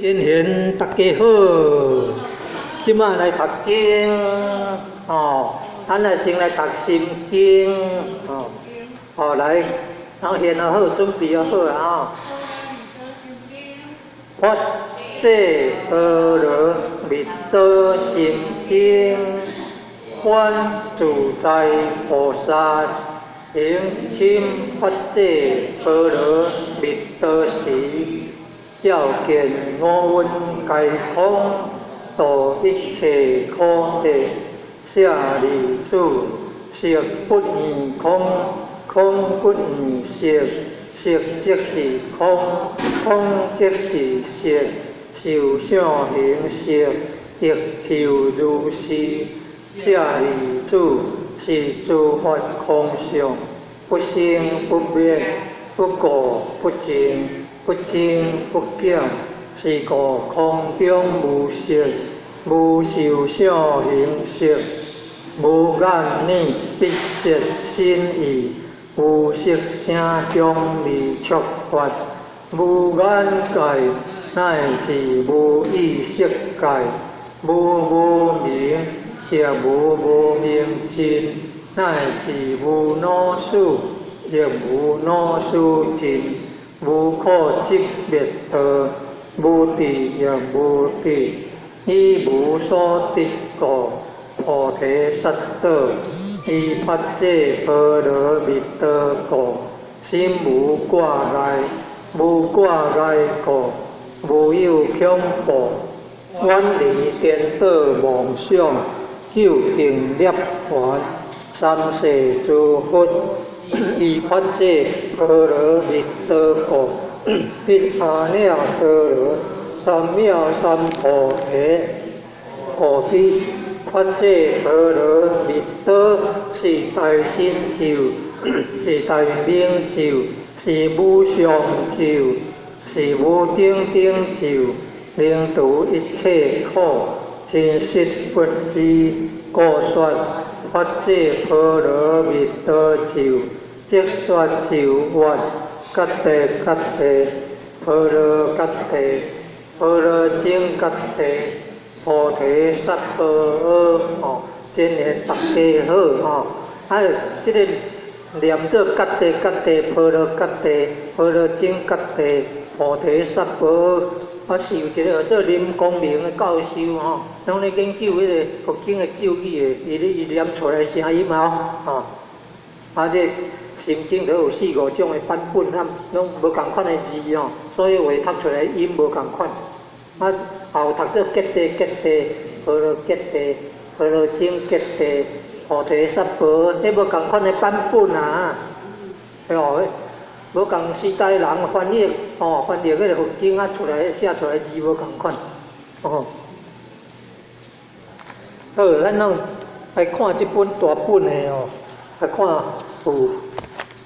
真賢，大家好，這擺來讀經哦，咱來先來讀心經哦，哦來，咱獻好，準備好啊！發這波羅蜜多心經，觀自在菩薩行深發這波羅蜜多時，照見五蘊皆空，度一切苦厄。舍利子，色不異空，空不異色，色即是空，空即是色，受想行識亦復如是。舍利子，是諸法空相，不生不滅，不垢不淨，不增不減，是故空中無色，無受想行識，無眼耳鼻舌身意，無色聲香味觸法，無眼界，乃至無意識界，無無明，亦無無明盡，乃至無老死，亦無老死盡。無苦集滅道，無智亦無得，以無所得故，菩提薩埵，依發這波羅蜜多故，心無掛礙，無掛礙故，無有恐怖，遠離顛倒妄想，究竟涅槃，三世諸佛。依發這波羅蜜多故，得阿耨多羅三藐三菩提。故知發這波羅蜜多是大神咒，是大明咒，是無上咒，是無頂頂咒，能除一切苦，真實不虛。故說發這波羅蜜多咒。即說咒曰：揭諦揭諦，波羅揭諦，波羅僧揭諦，菩提薩婆訶。哦，真賢大家好吼！啊，這個念做揭諦揭諦，波羅揭諦，波羅僧揭諦，菩提薩婆訶。啊，是有一個叫做林光明的教授吼，攏咧研究彼個佛經的咒語的，伊念出來聲音吼，吼，啊這心經都有四五種的版本，啊，攏無仝款的字吼，所以話讀出來音無仝款。啊，也有讀做揭諦揭諦，波羅揭諦，波羅僧揭諦，菩提薩婆，彼無仝款的版本啊。哦，無仝時代人翻譯，哦，翻譯彼個佛經啊，出來寫出來字無仝款。哦，好，咱攏來看這本大本的哦，來看有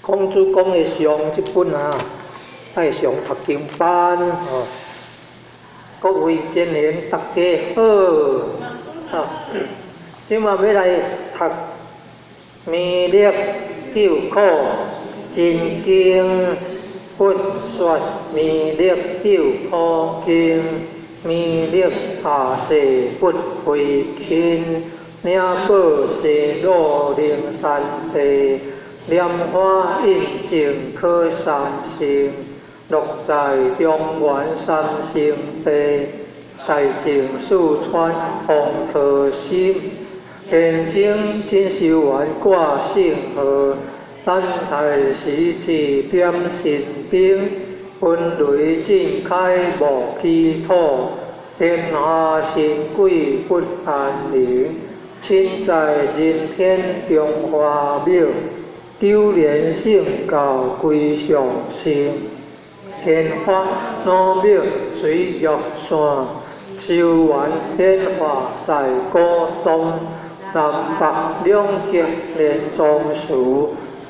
孔子講的上這本啊，愛上讀經班哦。各位真賢，大家好。啊，這擺欲來讀《彌勒救苦真經》，佛說彌勒救苦經，彌勒下誓不悔輕，領寶坐鹿陵山地，蓮華印證可三乘，樂在中原三聖地，大淨四川風濤心，天井真修緣掛聖號，等待時節點神兵，雲雷震開無起土，天下神鬼不安寧，身在人天中華廟，九蓮聖教歸上乘，天法老廟水玉山，修緣顯化在古東，南北兩極連宗祠，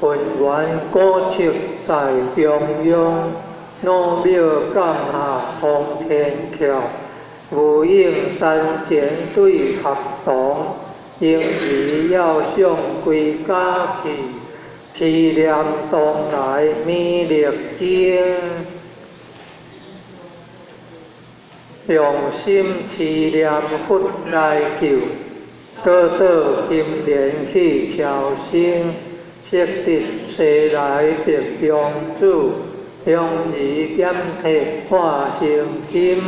渾圓古蹟在中央，老廟降下通天橋，無影山前對合同，嬰兒要送歸家去，持念當來彌勒經。用心持念佛來救，倒倒金蓮去超生，悉得西來白中子，香兒檢體化成金，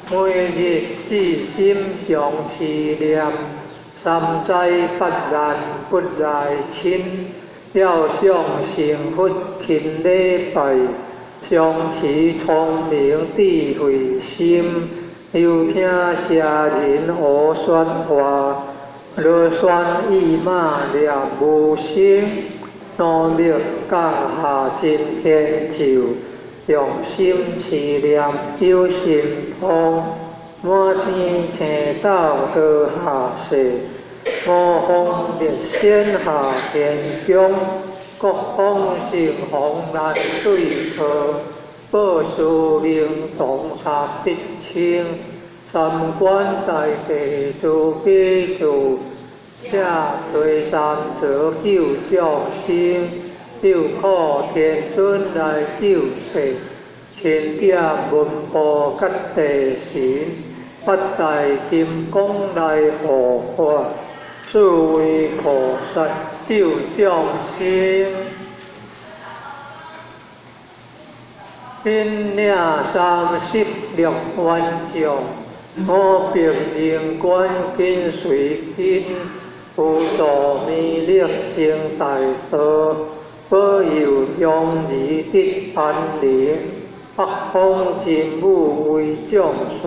每日至心常持念，三災八難不來侵，了想成佛勤禮拜，常持聰明智慧心，猶聽邪人胡說話，囉嗦意罵念無生，努力降下真天咒，用心持念有神通，滿天星斗落下世，五方列仙下天宮，各方聖王難對抗，報師靈童差不清，三官大帝慈悲助，請推三座救眾生，救苦天尊來救世，欽點文武佮地神，八大金剛來護法，四位菩薩救眾生。引領36萬眾，500靈官緊隨跟，輔助彌勒成大道，保佑香兒得安寧，北方真武為眾帥，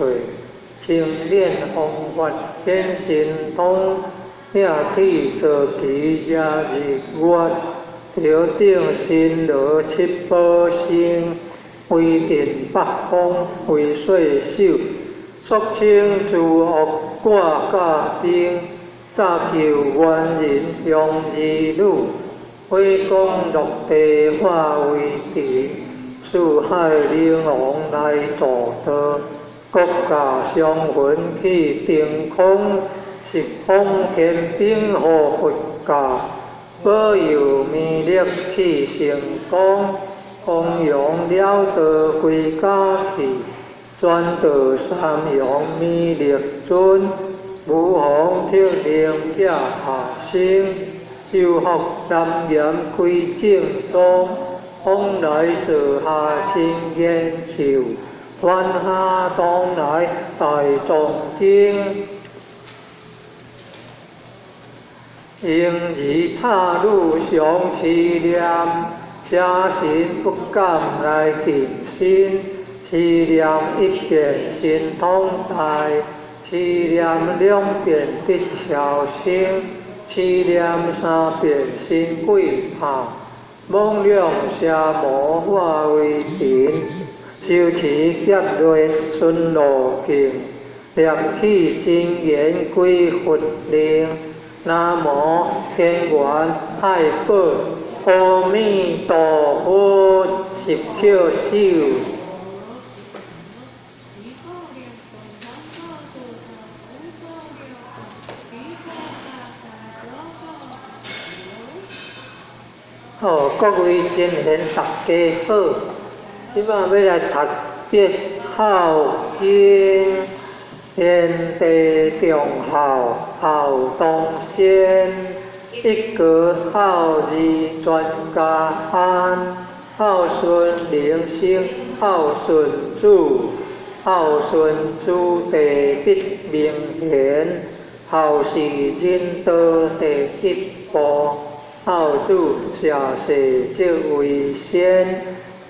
青蓮方法顯神通，拆鐵造旗遮日月，頭頂神羅七寶星，威震北方為歲首，肅清諸惡掛甲兵，搭救冤人鄉兒女，火光落地化為塵，四海靈王來助道，國家雙魂去定空，十方天兵護佛教，保佑彌勒去成功，弘揚了道歸家去，轉導三陽彌勒尊，無妨鐵靈寄下生，修復南岩歸正宗，往來坐下真言樹，梵下當來大藏經。嬰兒插女常持念，邪神不敢來近身。持念一遍神通大，持念兩遍得超生，持念三遍神鬼怕，罔兩邪魔化為塵。修持劫掠順路徑，念起真言歸佛靈。南無天元亥寶阿彌陀佛，十抾手。好，各位真贤大家好，這擺欲來讀《孝經》，天地重孝，孝當先。一個孝字全家安，孝順人生孝順子，孝順子弟得明賢，孝是仁道第一步。孝子社世則為先，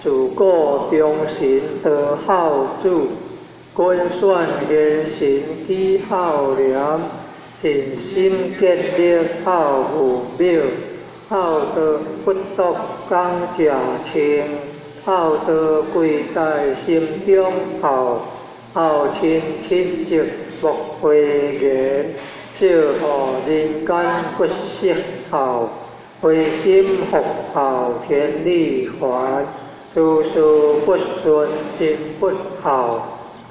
自古忠臣多孝子，君選賢臣舉孝廉，盡心竭力孝父母，孝道不獨講食穿，孝道貴在心中孝，孝親親戚莫諱言，少予人間不失孝。回心復孝天理還，事事不順真不孝。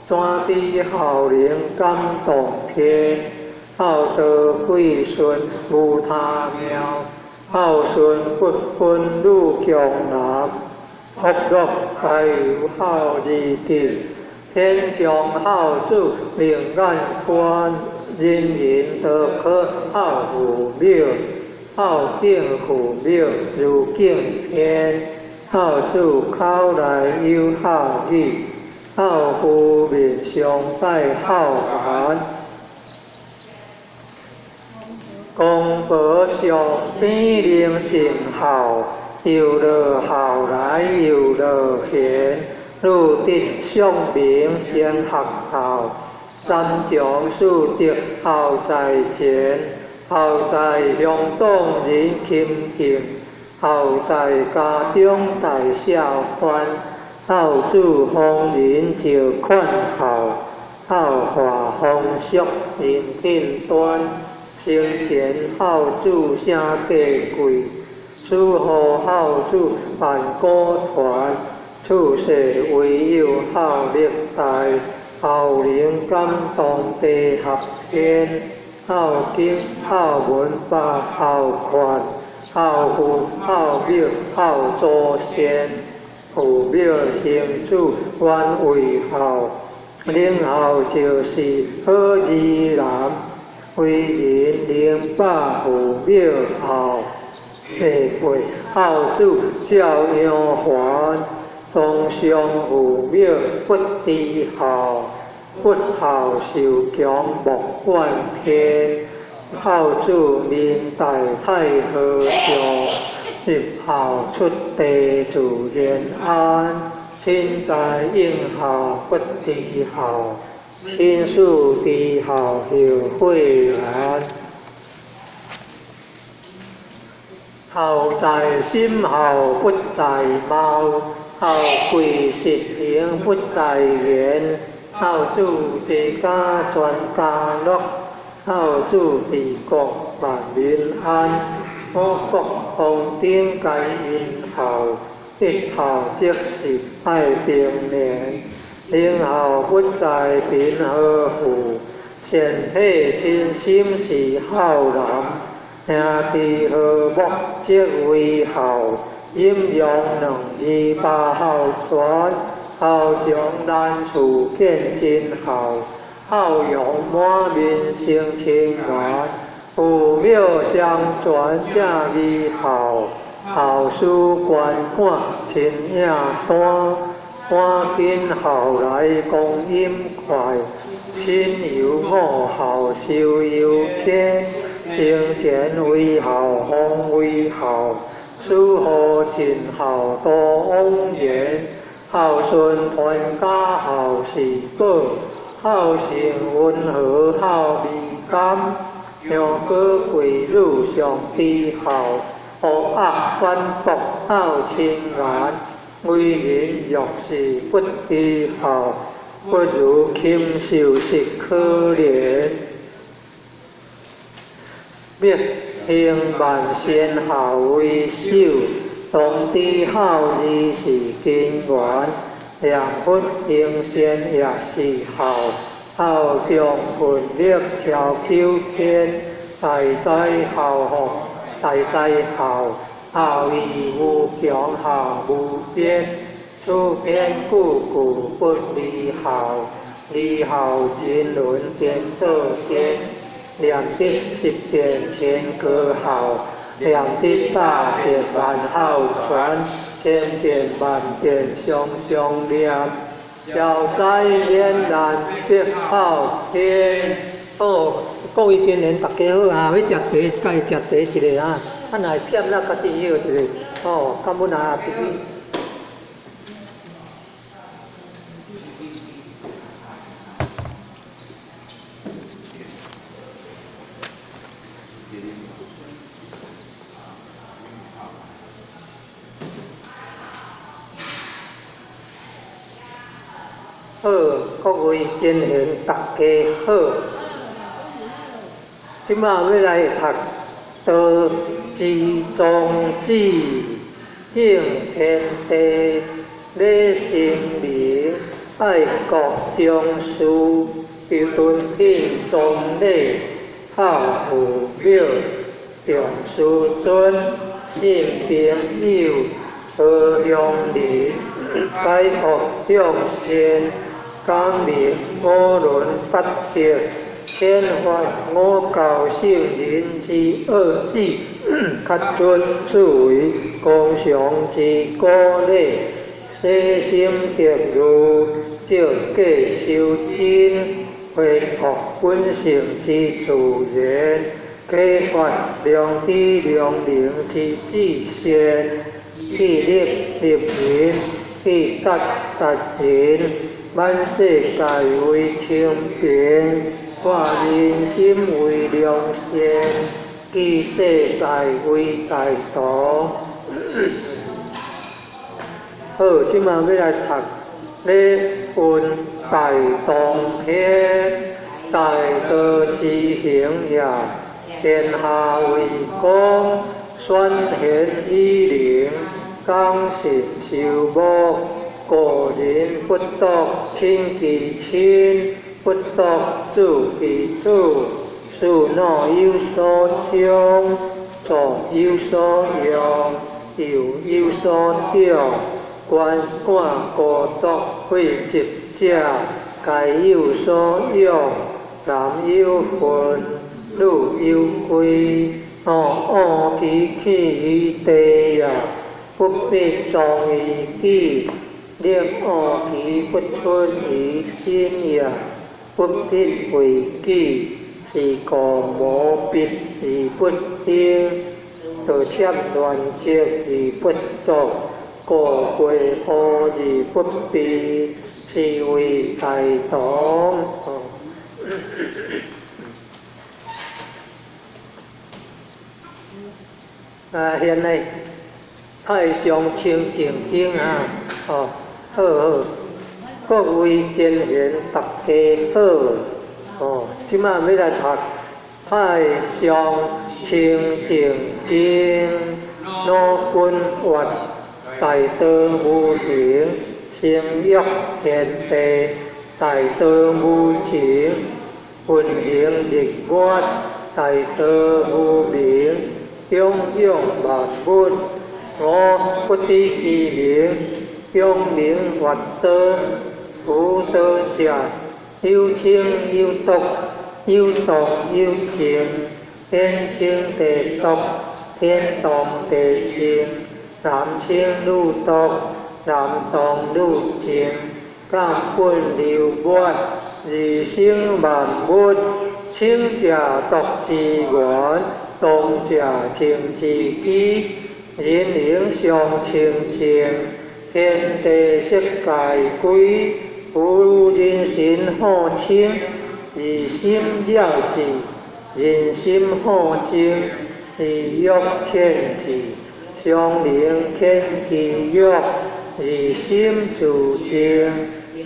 怎知孝能感動天？孝道貴順無他妙，孝順不分女強男，福樂皆由孝而得。天天上孝子明眼观，人人都可孝父母，孝敬父母如敬天。孝子口内有孝语，孝父面上带孝颜。公婆上边能尽孝，又落孝来又落贤，女得上明先学孝，三从四德孝在前，孝在乡党人钦敬，孝在家中大孝宽，孝子方人就劝孝，孝化风俗人品端，生前孝子声价贵，死后孝子万古传，处世唯有孝力大，孝能感动地合天，孝经孝文百孝劝，孝父孝母孝祖先，父母生子原为孝，能孝就是好儿男，为人能把父母孝，下辈孝子照样还。当上父母不知孝，不孝受强莫怨天。孝子面带太和尚，入孝出地自然安。亲在应孝不知孝，亲属知孝后悔难。孝在心，孝不在貌，孝贵实行不在言。孝子齐家全家乐，孝子治国万民安。五谷丰登皆因孝，一孝则是太平年。能孝不在贫和富，善体亲心是孝男。兄弟和睦即为孝，阴阳两字百孝全。孝从难处见真孝，孝容满面生清源。父母相传正义孝，孝事观看亲影单。赶紧孝来光阴快，亲犹五孝寿犹天。生前为孝，方为孝，死后尽孝多枉然。孝顺传家孝是宝，孝性温和孝味甘。香哥贵女上知孝，乌鸭反驳孝清颜。为人若是不知孝，不如禽兽实可怜。欲行万善孝为首，当知孝义是根源。念佛行善也是孝，孝中奋力超九天。大哉孝福，大哉孝，孝义无穷，孝无边。此篇句句不离孝，离孝人伦颠倒颠。念得十遍千个孝，念得百遍万孝全，千遍万遍常常念，消灾免难必孝天。好，各位真贤，大家好啊！欲食茶，家己食茶一下啊。啊，若会忝，咱家己歇一下。哦，感恩啊，弟弟。好，各位真贤，大家好。这马欲来读《道之宗旨》，敬天地，礼神明，爱国忠事，敦品崇礼，孝父母，重师尊，信朋友，和乡邻，解恶向善，感明五輪八德，遣發五教聖人之奧旨，恪遵四維功常之古禮，洗心滌慮，照過修真，恢復本性之自然，啟發良知良能之至善，去力立人，去達達人，滿世界為清平，化人心為良善，記世界為大同。好，這馬欲來讀禮運大同篇，大道之行也，天下為公，選賢與能，講信修睦，故人不獨親其親，不獨子其子，事腦有所長，作有所用，幼有所長，觀看孤獨廢疾者，皆有所養，男有分，女有歸。惡其棄於地也，不必藏於己；令惡其不出於心也，不必為己。是故無必而不興，盜竊亂積而不作，過過惡而不避，是謂大同。啊，現在太上清淨經啊，哦，好好，各位前賢大家好，哦，這馬欲來讀太上清淨經，老君曰：大道無形，成育天地；大道無情，運行日月；大道無名，養育萬物。吾不知其名，用名曰道。夫道者，有清有濁，有動有靜，天清地濁，天動地靜，男清女濁，男動女靜，根本流滅，而生萬物。清者濁之源，動者靜之基，人形相清淨，天地色界歸，夫人心好清，而心了之；人心好靜，而欲遣之。常能遣其欲，而心自靜；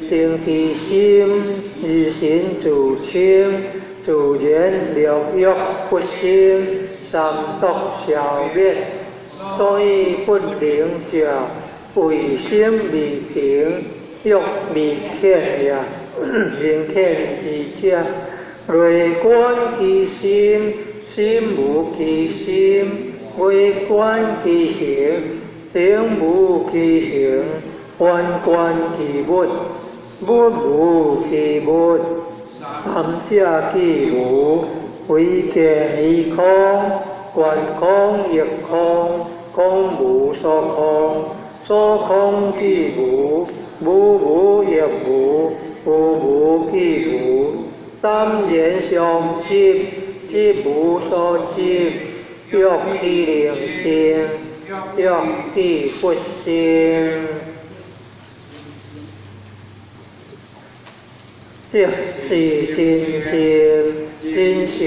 定其心，而心自清。自然六欲不生，三毒消滅。所以不能者，為心未平，欲未遣也。人遣之者，內觀其心，心無其心；外觀其行，行無其行；反觀其物，物無其物。三者既無，唯見於空，觀空亦空，空無所空，所空既無，無無亦無，無無既無。三緣相執，執無所執，欲豈能生？欲既不生。即是真正真常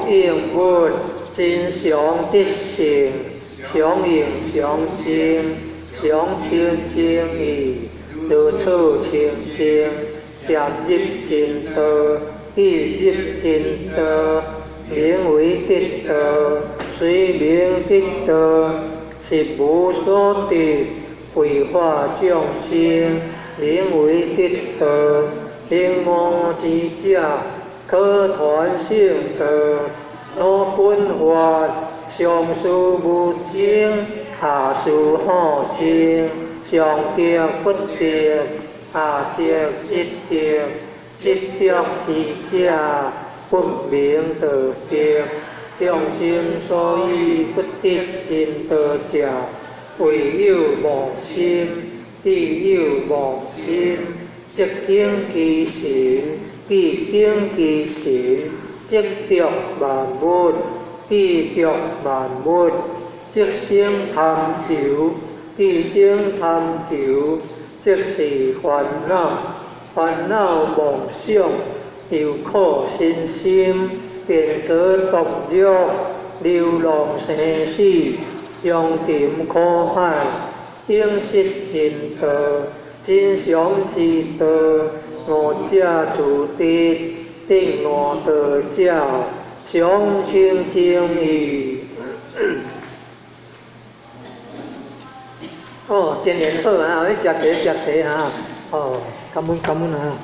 應物，真常得性，常應常淨，常清淨義，如此清淨，漸入真道，已入真道，名為得道。雖名得道，實無所得，為化眾生，名為得道。明悟之者，可傳聖道。老君曰：上師無情，下師好情，上德不德，下得一得，执著智者，不明道德，众生所以不得真道者，唯有妄心，智有妄心，即境其神，智境其神，执著万物，智著万物，即生贪求，智生贪求，即是烦恼，烦恼妄想，忧苦身心，便遭毒药，流浪生死，长沉苦海，永失真道，真常之道，悟者自得，得悟道者，常清净义。哦，真缘好啊！你食茶食茶啊！哦，感恩感恩啊！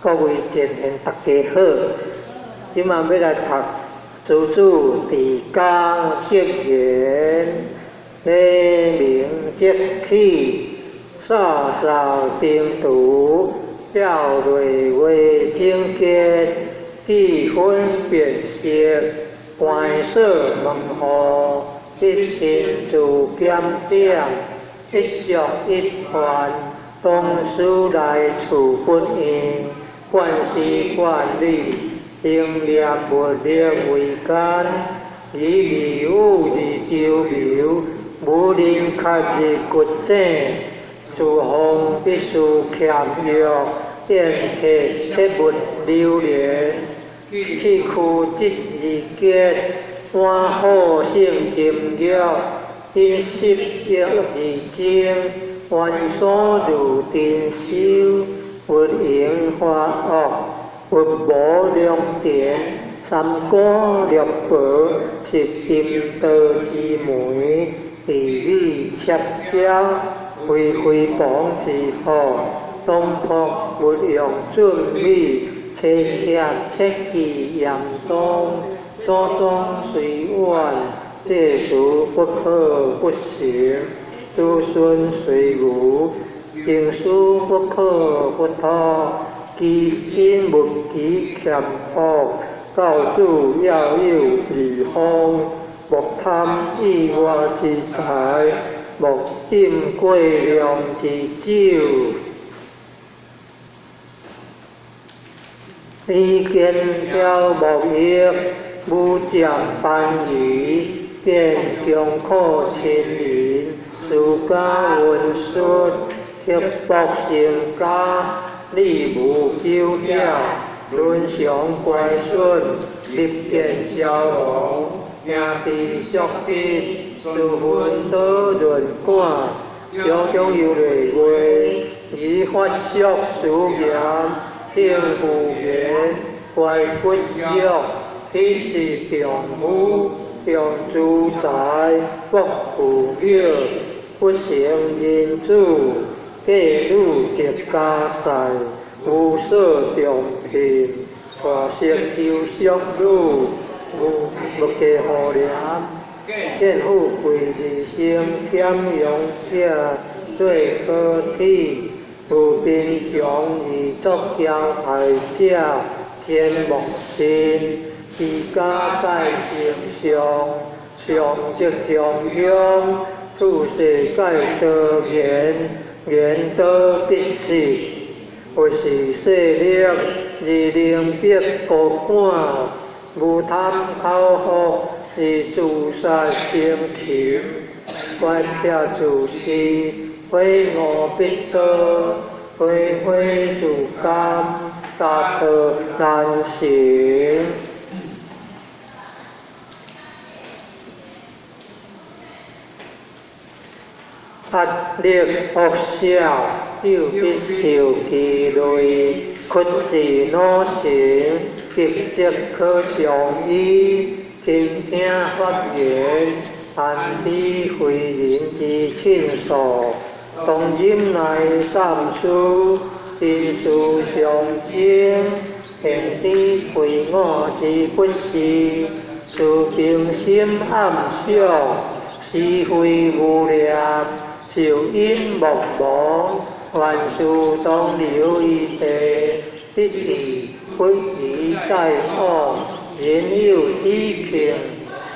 各位善贤，大家好！今仔欲来读《诸子治家格言》，黎明即起，扫扫庭除，照内外整洁，记分辨色，关锁门户，必亲自检点，一粥一饭，当思来处不厌，惯事惯理，行念物力为干，以义务而周游，无宁确入骨井。厨房必须俭约，宴客切勿流连，气躯质而洁，碗好胜金玉，饮食欲而精，园所如珍修，勿营发恶，勿谋良田，三姑六婆是金道之门，地理协调。非非谤之福，东坡勿用准米，切切切记严当，祖宗虽远，这事不可不行；子孙虽愚，经书不可不托。其心勿欺俭朴，教子要有义方，莫贪意外之财。莫饮过量之酒，以坚挑木叶，武将番禺，见穷苦亲人，私家文书，刻薄成家，礼无久晓，伦常乖顺，立见消亡，兄弟相得。自分讨论赶，常常忧内外，以发俗思言，兴富言，怀骨欲，彼是丈夫，重资财，薄父母，不成人子，嫁女得家婿，无所重聘，大色求淑女，无无家户廉。见富贵而生俭用者做高体，有贫穷而作骄害者坚莫信。持家盖成上，上则将凶；处世盖多言，言多必失。或是势力而能逼高官，无贪口福。而自杀生擒，乖僻自私，悔悟必多，悔悔自甘，大道难行。压力恶小，就必受其累；屈志努成，急则可上医。倾听法言，安知非人之亲属？当忍耐三思，真事上精，天知非我之不是，慈平心暗想，是非無念，受陰莫無，凡事當留餘地，得意不宜再往，人有喜慶，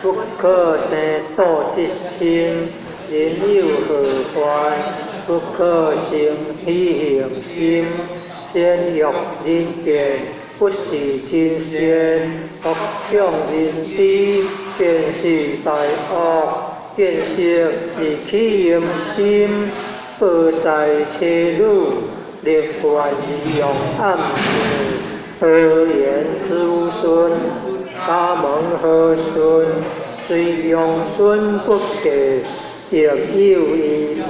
不可生妒嫉心；人有禍患，不可生喜恨心。善欲人見，不是真善；惡向人知，便是大惡。見色而起淫心，報在妻女，力願而用暗想，何言子孫？家門和順，雖養孫不嫁，亦有遺願。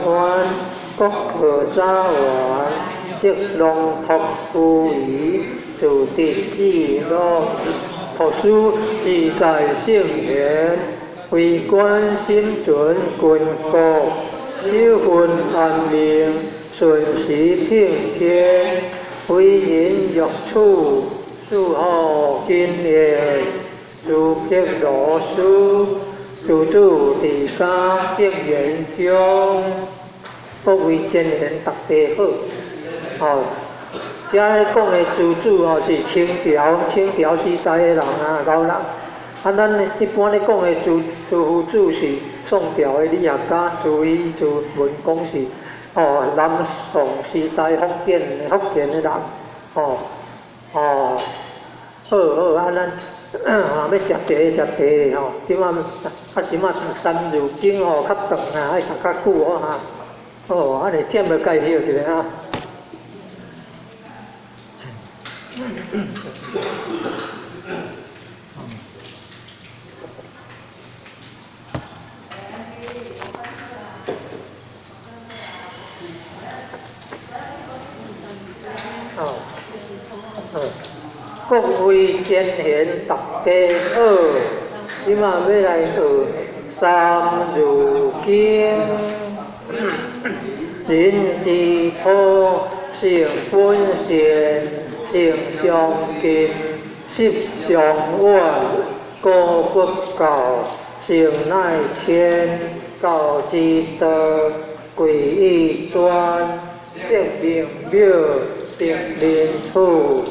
國破家亡，則囊託夫餘，自得自樂。讀書自在聖賢，為官心存君國，守分安寧，順時聽天。為人欲處，事好謹言，如彼羅斯，自主佇家則言中。各位前賢，大家好。吼，遮咧講的施主吼是清朝清朝時代的人啊，老人。啊，咱一般咧講的朱朱夫子是宋朝的理學家，朱熹、朱文公是吼南宋時代福建的人。吼哦，好好啊，咱欲食茶食茶吼，這擺啊這擺讀三字經吼較長啊，愛讀較久哦哈。哦，按呢忝就該歇一下啊。哦，各位前賢，大家好，這擺欲來學《三字經》。人之初，性本善，性相近，習相遠。古不教，性乃遷。教之道，貴以專。聖明表，德能土，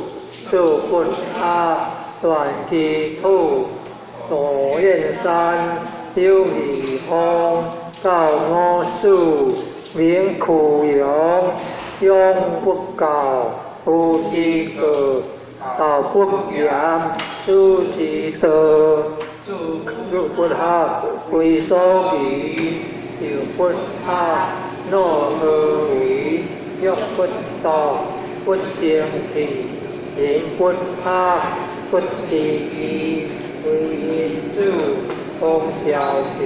做不阿，斷其土。道燕山，有義方，教五子，名曲陽，養不教，父之過；道不言，子之道。子不學，非所宜；幼不學，腦何為？玉不琢，不成器；人不學，不知義。為人子，當孝慈；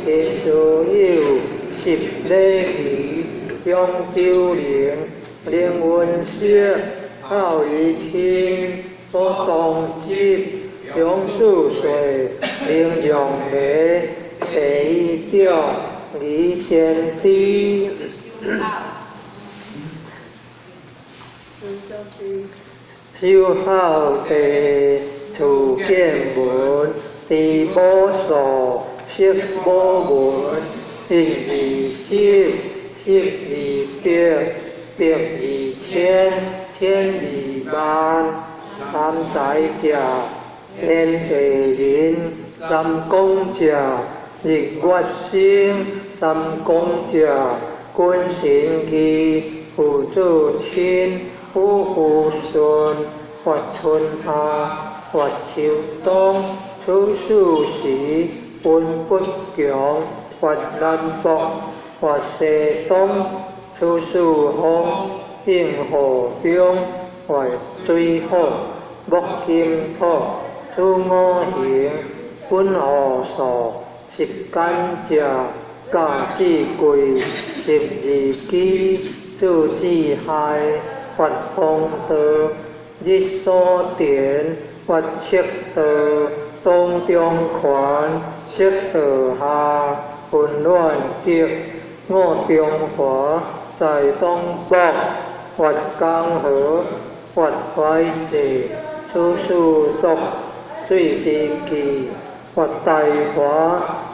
人師友，習禮儀。楊九齡，能文學，孝於親，祖宗職，楊四歲，能讓梨，第一長，儀先知。守孝弟，處見聞，知母數，識母文，一二十，十二百，百二千，千二萬，三才者，天地人，三公者，日月星，三公者，君臣義，父子親，夫婦順，發春夏，發秋冬，處四時，分不窮，發南北，發西東，處四方，應河中，發水火，木金土，處五行，本何數，十干者，甲子季，十二支，子子亥，發風道，日所田，發赤道，當中權，赤道下，混亂極，五中華，在東北，發江河，佛懷濟，出世族，水之記，佛大華，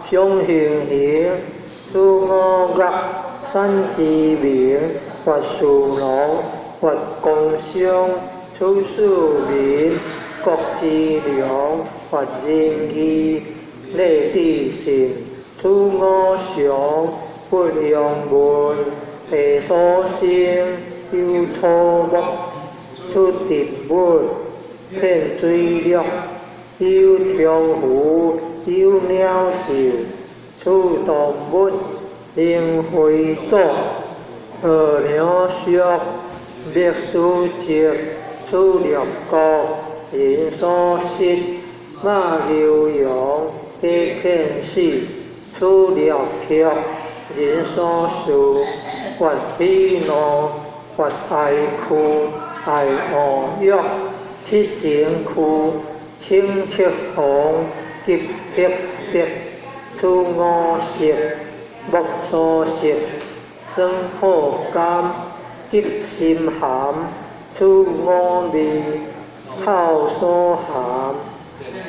上行行，出五岳，山之名，佛樹農，佛光相，出世民，國之良，佛仁義，禮智信，出五常，佛用問，地所生，有草木，出植物，遍水略，有長湖，有鳥獸，出動物，靈慧祖，和鳥宿，滅思寂，出六國，人所失，馬牛羊，皆遍死，出六曲，人所事，佛喜怒，佛哀哭，愛惡欲，七情區，清七紅，急迫迫，出五色，目所色，酸苦甘，急心寒，出五味，口所含，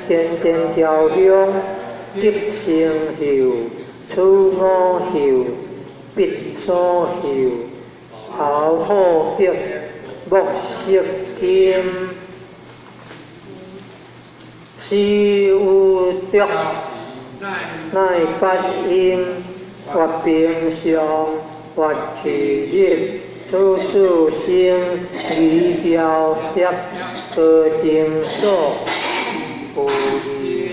見見焦香，急成嗅，出五嗅，鼻所嗅，喉苦迫，目色金，思有毒，乃八音，佛平相，佛去日，出四生，離雕刻，得淨所，父二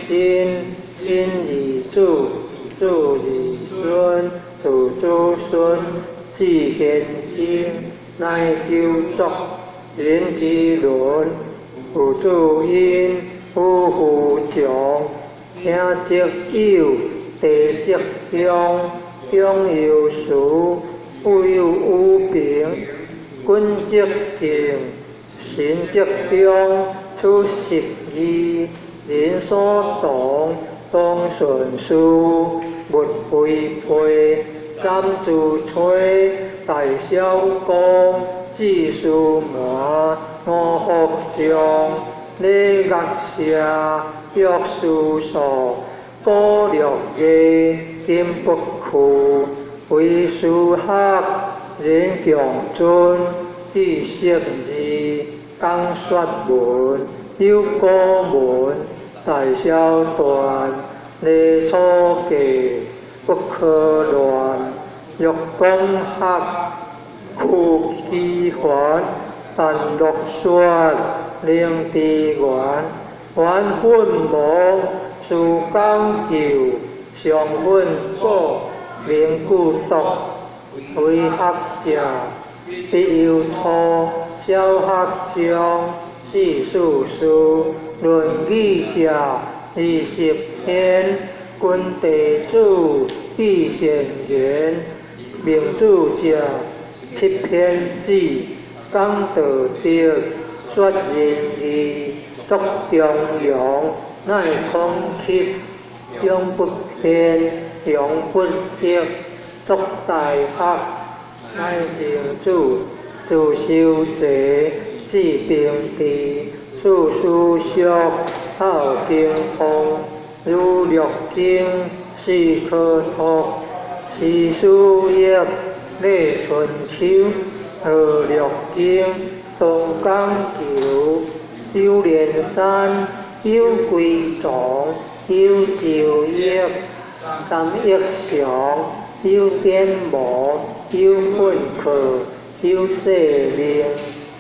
身，身二子，子二孫，子子孫，至現今，乃九族，人之倫，父子因，夫婦窮，兄則友，弟則兄，長有時，父有五平，君則敬，神則忠，出十二，人所同，當順事，勿違背，斬諸吹，大小公，智書瞞，五福將，禮樂射，玉書數，古六藝，金不屈，為師學，人共尊，知識字，講說文，有古文，大小緞，禮初計，不可亂，欲講學，屈機還，但樂說，靈智源，還奮亡，事講究，上奮果，明故篤，為學者，必有初，小學長，知世事，論語者，20篇，君弟子，必善言，明主者，七篇子，講道德，說仁義，作中庸，乃孔吸，永不偏，永不易，作大學，乃曾子，自修齊，至平治，處書俗，孝經通，儒略經，士可託，詩書易，禮春秋，和六經，東講求，有連山，有歸藏，有周易，三益祥，有典謀，有訓課，有世命，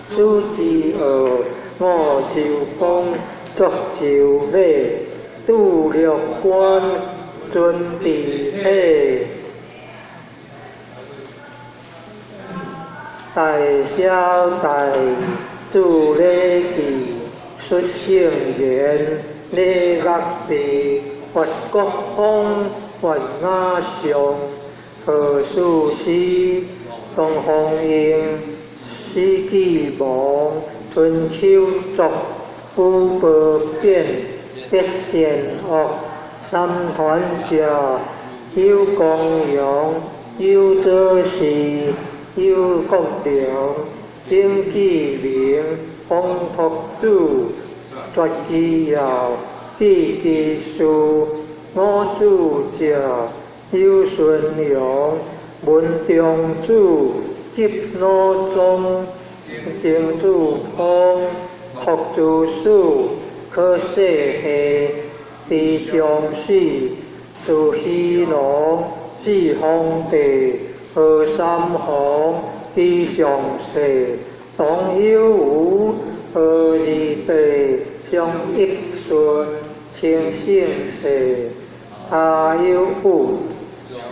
此之惡，五周公，作周禮，拄六官，尊治體，大小大，注禮記，出聖言，禮樂備，佛國風，佛雅上，何事師，東方英，史記亡，春秋作，五寶變，德善惡，三團者，有光榮，有祖師，有國良，頂記名，王托主，絕其要，智其事，五主者，有順陽，文中主，吉老宗，丁主峰，福主事，可世下，地中死，自虚龍，四方地，何三皇，地上世，董有無，何二地，相益順，清聖世，阿有武，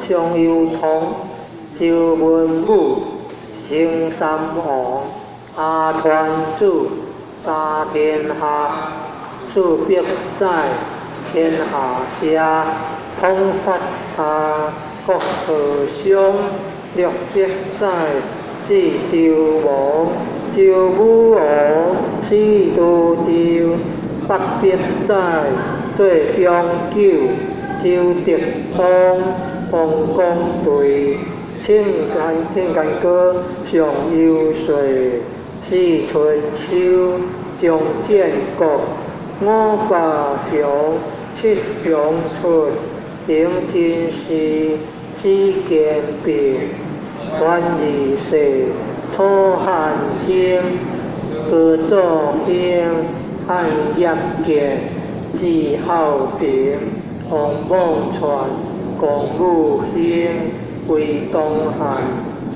相有通，周文武，清三王，阿團主，三天下，四百載，天下社，統發下，國和商，六百載，智周王，周武王，四都州，八百載，做長久，周德邦，王公隊，清清干哥，上游歲，四春秋，張建國，五百雄，七雄出，頂真氏，四堅平，關二世，楚漢卿，高祖興，漢業建，字孝平，王莽篡，公武興，魏東漢，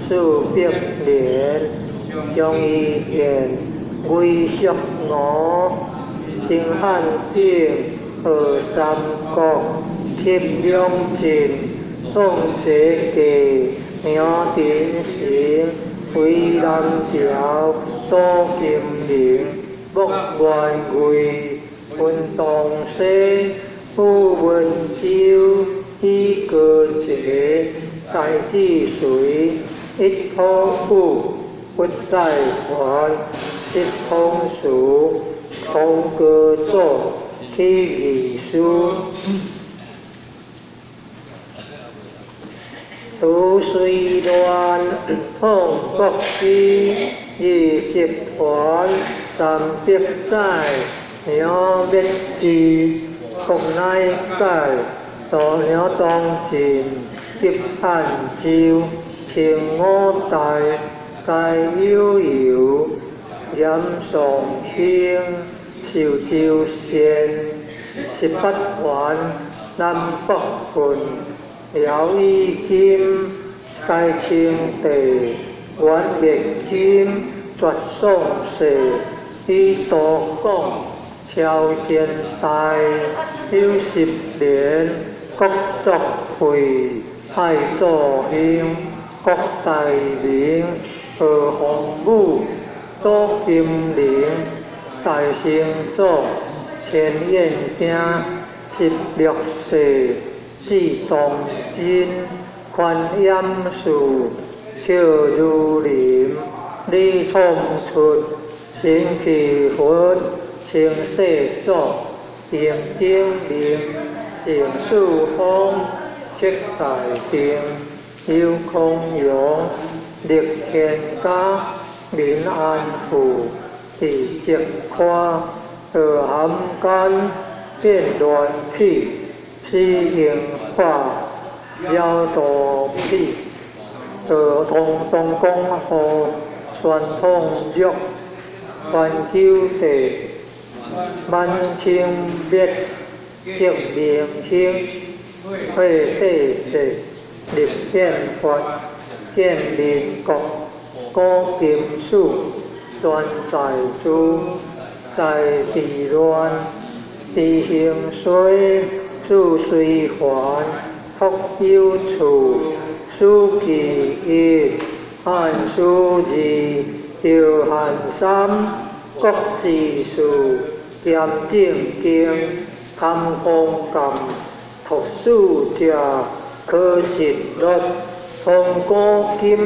四百年，張伊賢，魏叔吳，秦漢鼎，何三國，協兩晉，宋哲記，楊廷成，魏南朝，左金陵，莫元貴，溫東西，傅文洲，李高捷，戴志隋，一土武，不在團，一通俗，唐高祖，起義師。土雖亂，統國師，20團，300載，楊滅智，國乃解，大梁東晉，急漢州，清五代，該有由，嚴尚興，壽州縣，18團，南北郡。姚以金，該清帝，元滅金，絕宋世，以都廣，超前代，有10年，國作會，太祖興，國大明，何洪武，左金陵，大成祖，千燕京，16世。至忠贞，宽严寺，寇如林，李创出，神奇佛，清世祖，丁丁明，郑世峰，戚大定，尤康阳，立天家，民安府，李泽宽，何涵干，变乱起。死樱花，鸟肚皮，道通东江河，宣统玉，环球地，满清灭，革明兴，会帝制，立宪法，建民國，古金史，全在主，在治亂，治興衰。自隨環，福有處，書記一，漢書二，趙漢三，國之事，兼正經，堪風鑑，讀書者，可實錄，通古今，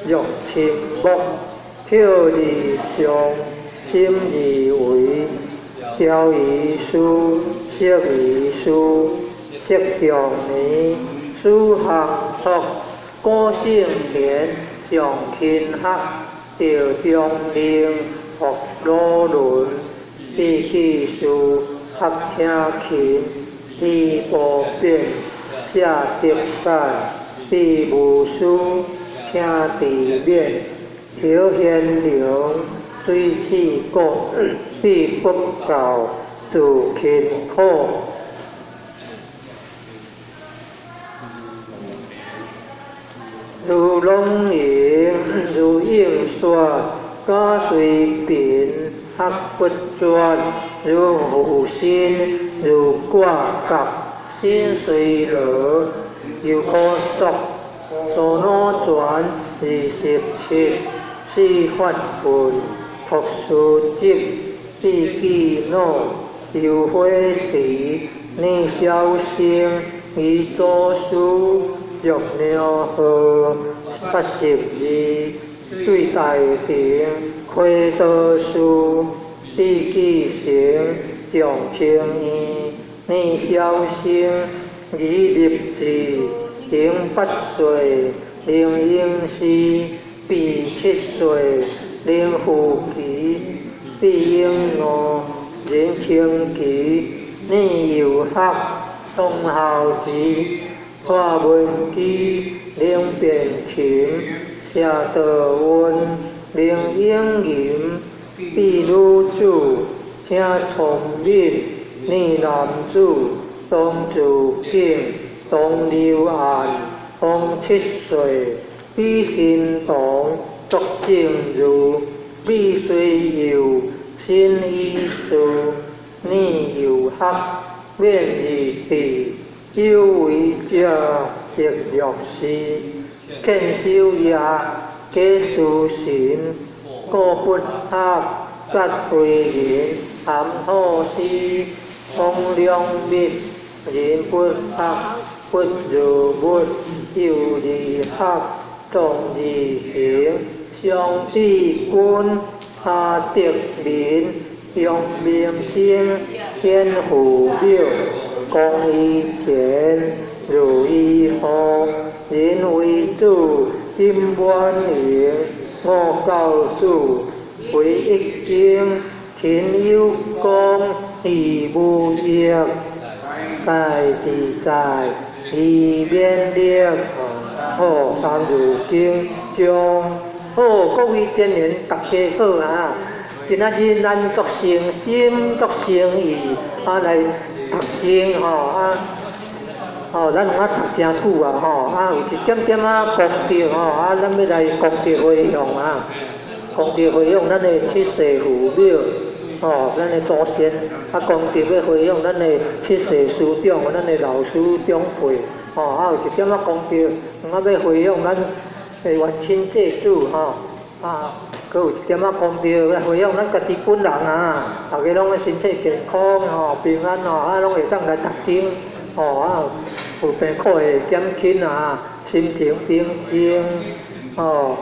若親睦，跳而上，心而為，調於書。釋義師，釋長年，史學學，古聖賢，上勤學，趙中令，福羅倫，比記事學聽勤，彼無變，舍得解，比無師聽智勉，曉賢良，水刺骨，比不教，自勤苦。如朗盈，如應說，假隨貧，學不絕，如負身，如掛角，心隨羅，猶可作，所腦轉27，四法分，託書集，比記腦，猶火池，念小生，於祖師。欲鳥號82，對大庭，開道士，比記成，長清院，念小生，以立志，行八歲，能應事，比七歲，能負旗，比應悟，人清奇，念遊學，東校寺。化文機，能辯琴，寫道運，能應吟，比女子，請聰敏，念男子，當自景，當流岸，當七歲，比神童，作正如，比雖幼，新醫師，念遊學，免二智。有為者亦若是，見修業，假思神，故不學，甲非人，含土師，當良密，人不學，不如物，有二學，壯二行，雙智君，哈德民，楊明生，顯父廟。公以前，如意號，人為主，金滿盈，五教主，為一經，勤有功，義無益，大自在，以免力，好，三字經將，好，各位真言大家好啊！今仔日咱足誠心、足誠意啊來讀經吼啊，吼，咱毋捌讀誠久啊吼啊，有一點點仔功德吼啊，咱欲來功德回向啊，功德回向咱的七世父母吼，咱的祖先啊，功德欲回向咱的七世師長，咱的老師長輩吼啊，有一點仔功德，啊，欲回向咱的冤親債主吼啊。閣有一點仔功德來回向咱家己本人啊，逐家攏身體健康吼，平安吼，啊，攏會當來讀經吼啊，有病苦會減輕啊，心情平靜吼，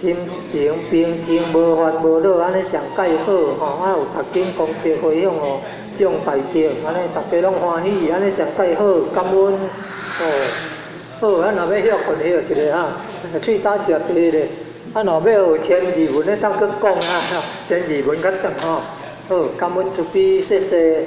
心情平靜，無煩無惱，按呢上蓋好吼，啊有讀經功德回向哦，眾大德，按呢逐家攏歡喜，按呢上蓋好，感恩哦。好，咱若欲歇睏歇一下哈，喙焦食茶咧。啊，若欲學千字文，會當閣講啊，千字文較長吼。好，感恩慈悲，謝謝。